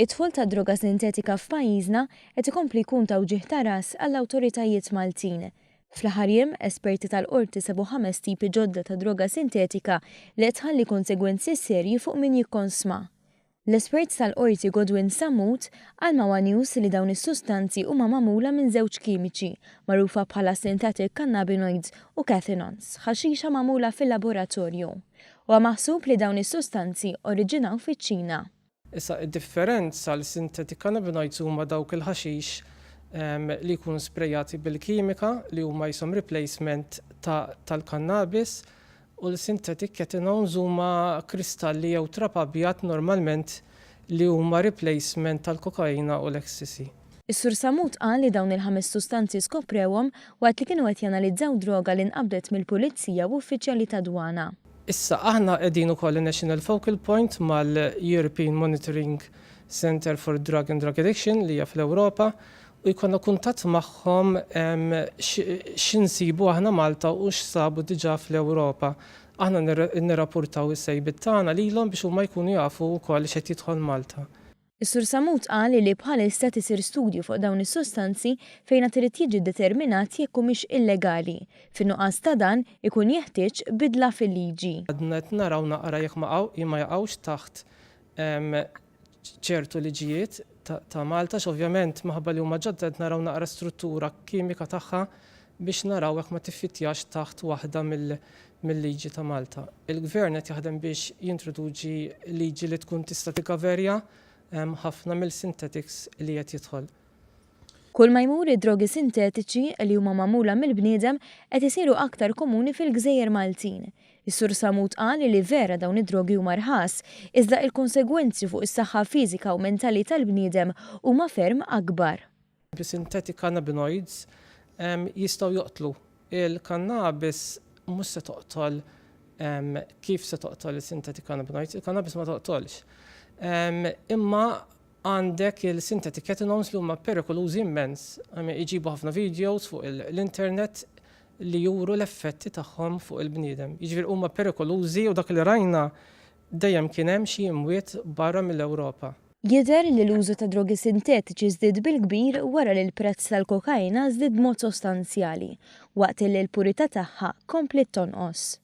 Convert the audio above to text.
Id-dħul tad-droga sintetika f'pajjiżna qed ikompli jkun ta' wġigħ ta' ras għall-awtoritajiet Maltin. Fl-aħħar jiem, esperti tal-Qorti sabu ħames tipi ġodda ta' droga sintetika li qed tħalli konsegwenzi serji fuq min jikkonsma. L-espert tal-Qorti Godwin Sammut qal ma' one News li dawn is-sustanzi huma magħmula minn żewġ kimiċi, magħrufa bħala synthetic cannabinoids u cathinones, ħaxixa magħmula fil-laboratorju. Huwa maħsub li dawn is-sustanzi oriġinaw fiċ-Ċina. Issa id-differenza li synthetic cannabinoids huma dawk il-ħaxix li jkunu sprejjati bil-kimika li huma jisom replacement tal-cannabis u l-synthetic cathinones huma kristalli jew trab abjad normalment li huma replacement tal-kokaina u l-ecstasy. Is-Sur Sammut qal li dawn il-ħames sustanzi skoprewhom waqt li kienu qed janalizzaw droga li nqabdet mill-Pulizija u uffiċjali tad-Dwana. Issa, aħna qegħdin ukoll in-National Focal Point mal-European Monitoring Centre for Drug and Drug Addiction li hija fl-Ewropa u jkollna kuntatt magħhom x'insibu aħna Malta u x'sabu diġà fl-Ewropa. Aħna nirrapurtaw is-sejbiet tagħna lilhom biex huma jkunu jafu wkoll x'qed jidħol Malta. Is-Sur Sammut qal li bħalissa qed isir studju fuq dawn is-sustanzi fejn għad irid jiġi ddeterminat jekk humiex illegali. Fin-nuqqas ta' dan, ikun jeħtieġ bidla fil-liġi. Għadna qed naraw naqra jekk ma jaqgħux taħt ċertu liġijiet ta' Malta għax ovvjament minħabba li huma ġodda qed naraw naqra struttura kimika tagħha biex naraw jekk ma tiffittjax taħt waħda mil-liġi ta' Malta. Il-Gvern qed jaħdem biex jintroduċi liġi li tkun tista' tikkaverja ħafna mill-synthetics li qed jidħol. Kull ma jmur id-drogi sintetiċi li huma magħmula mill-bniedem qed isiru aktar komuni fil-gżejjer Maltin. Is-Sur Sammut qal li vera dawn id-drogi huma rħas, iżda il-konsegwenzi fuq is-saħħa fiżika u mentali tal-bniedem huma ferm akbar. Synthetic cannabinoids jistgħu joqtlu. Il-cannabis mhux se toqtol kif se toqtol il-synthetic cannabinoids, il-cannabis ma toqtolx. Imma għandek il-synthetic cathinones li huma perikolużi immens. Iġibu ħafna videos fuq l-internet li juru l-effetti tagħhom fuq il-bniedem. Jiġifieri huma perikolużi u dak li rajna dejjem kien hemm xi imwiet barra mill-Ewropa. Jidher li l-użu ta' drogi sintetiċi żdied bil-kbir wara li l-prezz tal-kokaina żdied b'mod sostanzjali, waqt illi l-purità tagħha kompliet tonqos.